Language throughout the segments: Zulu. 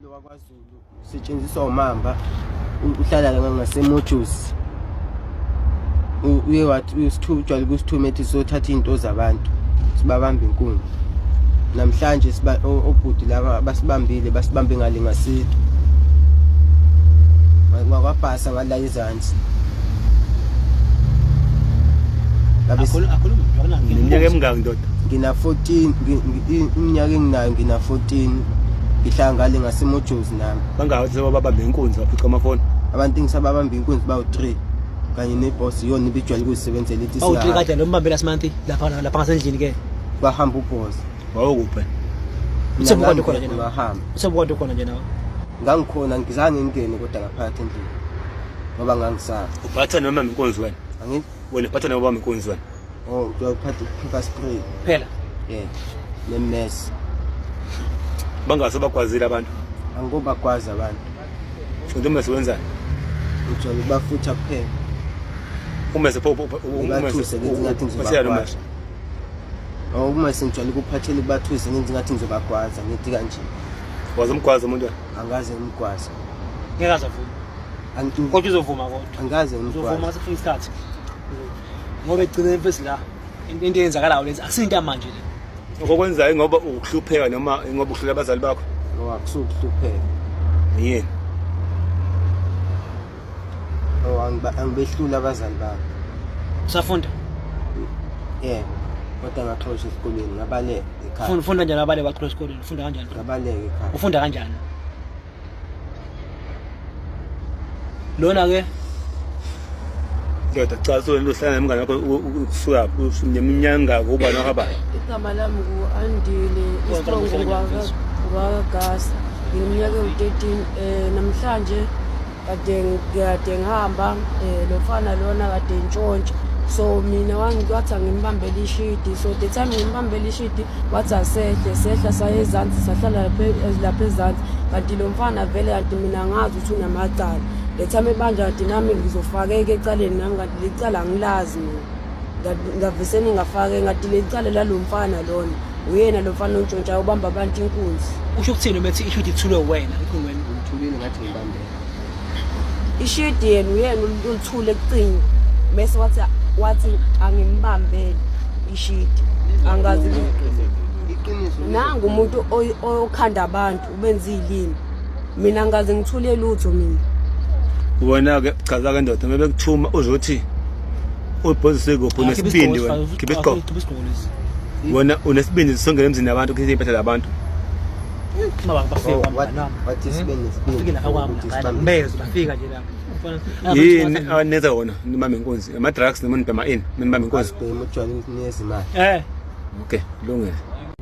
Lo wakwaZulu usetshenziswa umamba uhlala la ngaseMojusi. Uye wathi usithu ujwayele ukusithuma ethi sothatha izinto zabantu sibabamba inkunzi. Namhlanje siba obhuti laba basibambile basibambe ngale ngase ngakwabhasa ngala ezansi. Iminyaka emingaki ndoda? Ngina 14 iminyaka enginayo ngina 14 ngihlala ngale ngasemojozi nami. Bangaki sebababambe inkunzi baphuca amafoni? Abantu engisababamba inkunzi bawu-3 kanye nebhosi iyona ibijwayele ukuzisebenzela ithi Bawu 3 kade lo mbambe last month lapha lapha ngasendlini ke. Bahamba ubhosi. Wawukuphi? Uthe bukade khona nje nawe. Ngahamba. Uthe bukade khona nje nawe. Ngangikhona ngizange ngingene kodwa ngaphakathi endlini. Ngoba ngangisaba. Uphatha noma inkunzi wena? Angithi Wena uphatha noma inkunzi wena? Oh, ngiyophatha pepper spray. Phela. Yeah. Nemess. Bangase bagwazile abantu. Angikobagwaza abantu. Futhi uma siwenzani? Ngijwayele ukubafutha kuphela. Uma sepho Ngibathuse ngenze ngathi ngizobagwaza. Oh, uma sengijwayele ukuphathela ukubathuse ngenze ngathi ngizobagwaza ngithi kanje. Wazomgwaza umuntu wena? Angaze ngimgwaze. Ngeke azavume. Kodwa uzovuma kodwa. Angaze ngimgwaze. Uzovuma sekufika isikhathi. Ngoba egcine mfesi la into eyenzakalayo lezi akusinto yamanje le. Okwenzayo ngoba ukuhlupheka noma ngoba uhlula abazali bakho? No, akusukuhlupheka. Yini? Oh, angibehlula abazali bami. Usafunda? Yeah. Kodwa ngaxoshwa esikoleni ngabaleka ekhaya. Ufunda ufunda kanjani abaleka waxoshwa esikoleni? Ufunda kanjani? Ngabaleka ekhaya. Ufunda kanjani? Lona ke Ndoda cha so lento uhlala nomngane wakho kusuka neminyaka ngako uba nohamba. Igama lami ngu-Andile isibongo ngwakagasa ngineminyaka ewu-13 namhlanje kade kade ngihamba lo mfana lona kade ntshontsha so mina wathi angimbambele ishidi so the time ngimbambele ishidi wathi asehle sehla saye ezansi sahlala lapha ezansi kanti lo mfana vele kanti mina ngazi ukuthi unamacala le time ebanja kanti nami ngizofakeka ecaleni nami kanti licala angilazi mina ngavese ningafake ngathi leli cala lalo mfana lona uyena lo mfana ontshontshayo ubamba abantu inkunzi usho ukuthini uma ethi ishidi ithulwe wena ikhulu wena Ngithulile ngathi ngibambele. Ishidi yena uyena ulithule kucingo bese wathi wathi angimbambele ishidi angazi Iqiniso. nangu umuntu okhanda abantu ubenza izilimi mina ngaze ngithule lutho mina Wena ke chaza ke ndoda uma bekuthuma uzothi ubhozise kuphi unesibindi wena khipha isigqoko khipha isigqoko lesi wena unesibindi songena emzini yabantu khipha impahla zabantu baba bafika Oh, kwami what what isibe nesibindi. bafike lapha kwami ukuthi laphayana. sibambe. Ngibezwe bafika nje lapha yini anenza wona nibambe inkunzi ama-drugs noma nibhema ini nibambe inkunzi Asibheme ujwayele ukunikeza imali. Okay kulungile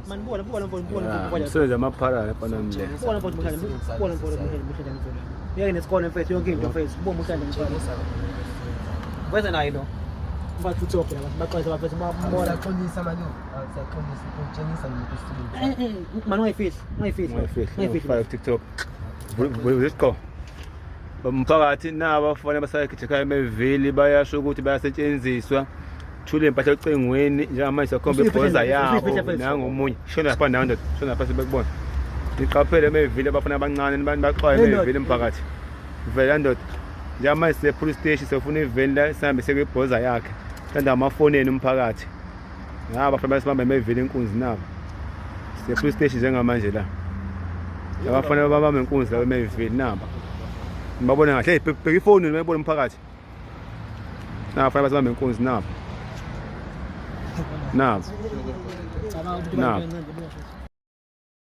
Man buka buka mfowethu buka mfowethu umsebenzi amaphara lapha nami le buka mfowethu muhlale buka mfowethu muhlale muhlale mfowethu uyeke nesikole mfethu yonke into mfethu buka muhlale mfowethu weza naye lo mfowethu uthi okay abantu baxolisa bafethu babona Siyaxolisa malume. Siyaxolisa ukutshengisa nomuntu isibindi. Man ungayifihli ungayifihli ungayifihli ufake ku-tiktok vula isigqoko umphakathi naba abafana basakhitha emevili bayasho ukuthi bayasetshenziswa thule impahla ocingweni njengamanje sakhomba ibhoza yabo nangomunye shona lapha nawe ndoda shona lapha sebekubona niqaphele emevili abafana abancane nibani baxwaye emevili emphakathi vela ndoda njengamanje sisepolice station siyofuna iveni la sihambe sekwibhoza yakhe thanda amafoni enu umphakathi ngaba abafana basibamba emevili inkunzi nabo sisepolice station njengamanje la abafana babamba inkunzi la emevili nabo nibabona kahle hey bheka ifoni nibabona umphakathi nabafana basibamba inkunzi nabo nabo nabo